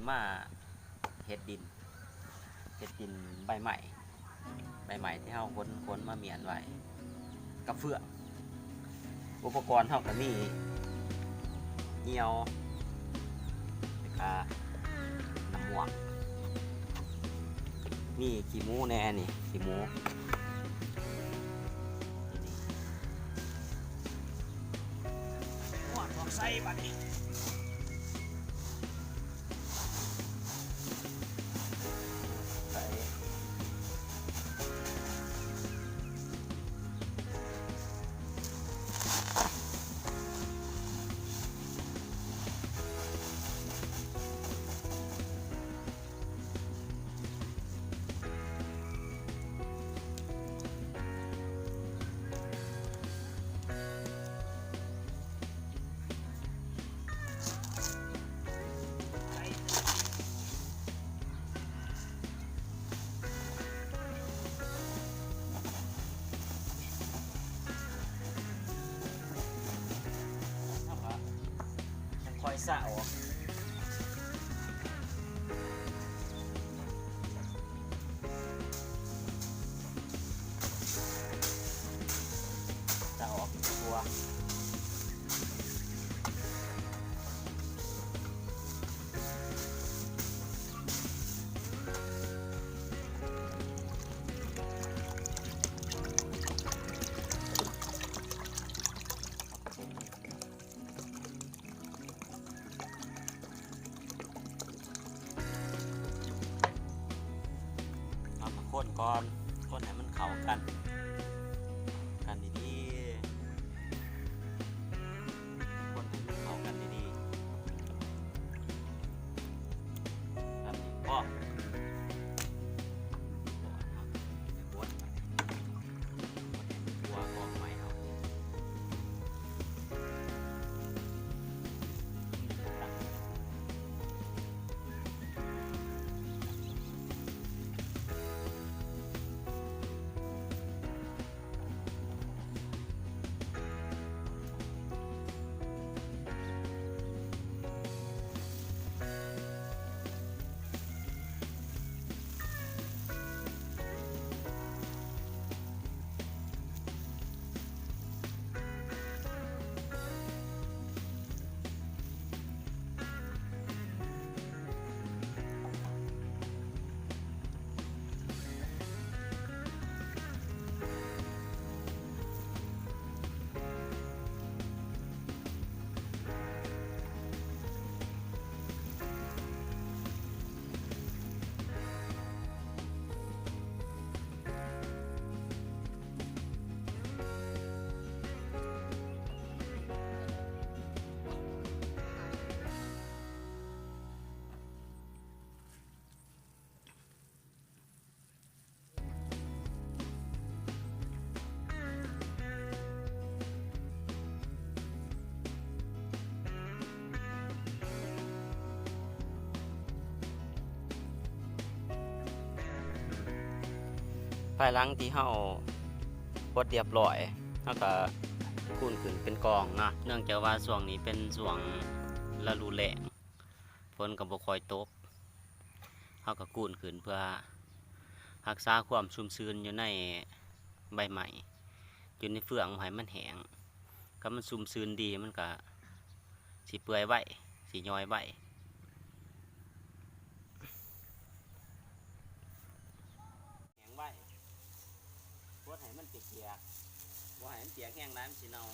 ມາເຮັດດິນ ເຮັດດິນໃບໄມ້ ໃບໄມ້ທີ່ເຮົາຂົນ ຂົນມາມ້ຽນໄວ້ກັບເຟືອງ. ອຸປະກອນເຮົາກໍມີ ຍ່ຽວ ແລ້ວກະນ້ຳໝວກ ມີຂີ້ໝູແດ່ນີ້ ຂີ້ໝູ ນີ້ ໝວກອອກໃສ່ບັດນີ້. ເຮົາກໍຍັງຄ່ອຍສະອອກ ສະອອກຕົວ. ເອົາມາຄົນກ່ອນ ຄົນໃຫ້ມັນເຂົ້າກັນ ກັນດີໆ ຄົນໃຫ້ມັນເຂົ້າກັນດີໆ ກັນດີພໍ. ພາຍຫຼັງທີ່ເຮົາປົດຮຽບຮ້ອຍ ເຮົາກໍຄູນຂຶ້ນເປັນກອງເນາະ. ເນື່ອງຈາກວ່າຊ່ວງນີ້ເປັນຊ່ວງລະດູແລ້ງ ຝົນກໍບໍ່ຄ່ອຍຕົກ ເຮົາກໍກູນຂຶ້ນເພື່ອຮັກສາຄວາມຊຸ່ມຊື່ນຢູ່ໃນໃບໄມ້ ຢູ່ໃນເຟືອງ ບໍ່ໃຫ້ມັນແຫ້ງ. ຄັນມັນຊຸ່ມຊື່ນດີ ມັນກໍຊິເປື່ອຍໄວ ຊິຍ່ອຍໄວ ແຫ້ງໄວ. ກົດໃຫ້ມັນປຽກໆ ບໍ່ໃຫ້ມັນປຽກແຮງຫຼາຍ ມັນຊິເນົ່າ.